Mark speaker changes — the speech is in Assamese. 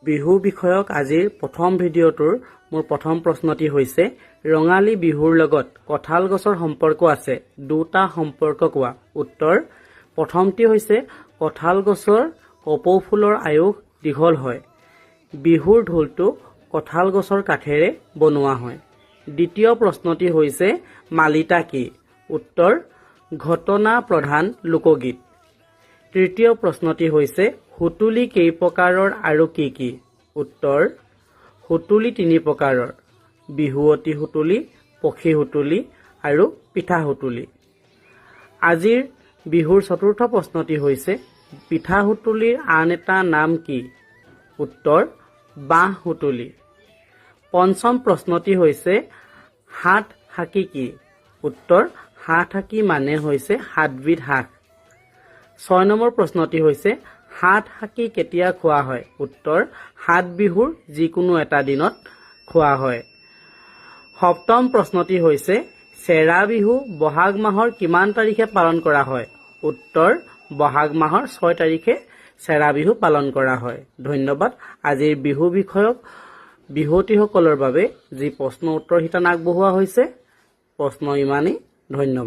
Speaker 1: বিহু বিষয়ক আজিৰ প্ৰথম ভিডিঅ'টোৰ মোৰ প্ৰথম প্ৰশ্নটি হৈছে, ৰঙালী বিহুৰ লগত কঁঠাল গছৰ সম্পৰ্ক আছে। দুটা সম্পৰ্ক কোৱা। উত্তৰ, প্ৰথমটি হৈছে কঁঠাল গছৰ কপৌ ফুলৰ আয়ুস দীঘল হয়। বিহুৰ ঢোলটো কঁঠাল গছৰ কাঠেৰে বনোৱা হয়। দ্বিতীয় প্ৰশ্নটি হৈছে, মালিতা কি? উত্তৰ, ঘটনা প্ৰধান লোকগীত। তৃতীয় প্ৰশ্নটি হৈছে, সুতুলি কেই প্ৰকাৰৰ আৰু কি কি? উত্তৰ, সুতুলি তিনি প্ৰকাৰৰ: বিহুৱতী সুতুলি, পক্ষী সুতুলি আৰু পিঠা সুতুলি। আজিৰ বিহুৰ চতুৰ্থ প্ৰশ্নটি হৈছে, পিঠা সুতুলিৰ আন এটা নাম কি? উত্তৰ, বাঁহ সুতুলি। পঞ্চম প্ৰশ্নটি হৈছে, সাত শাকী কি? উত্তৰ, সাত শাকী মানে হৈছে সাতবিধ শাক। 6 নম্বৰ প্ৰশ্নটি হৈছে, সাত শাকী কেতিয়া খোৱা হয়? উত্তৰ, সাত বিহুৰ যিকোনো এটা দিনত খোৱা হয়। সপ্তম প্ৰশ্নটি হৈছে, চেৰা বিহু বহাগ মাহৰ কিমান তাৰিখে পালন কৰা হয়? উত্তৰ, বহাগ মাহৰ 6 তাৰিখে চেৰা বিহু পালন কৰা হয়। ধন্যবাদ। আজিৰ বিহু বিষয়ক বিহুৱতীসকলৰ বাবে যি প্ৰশ্ন উত্তৰ শিতান আগবঢ়োৱা হৈছে, প্ৰশ্ন ইমানেই। ধন্যবাদ।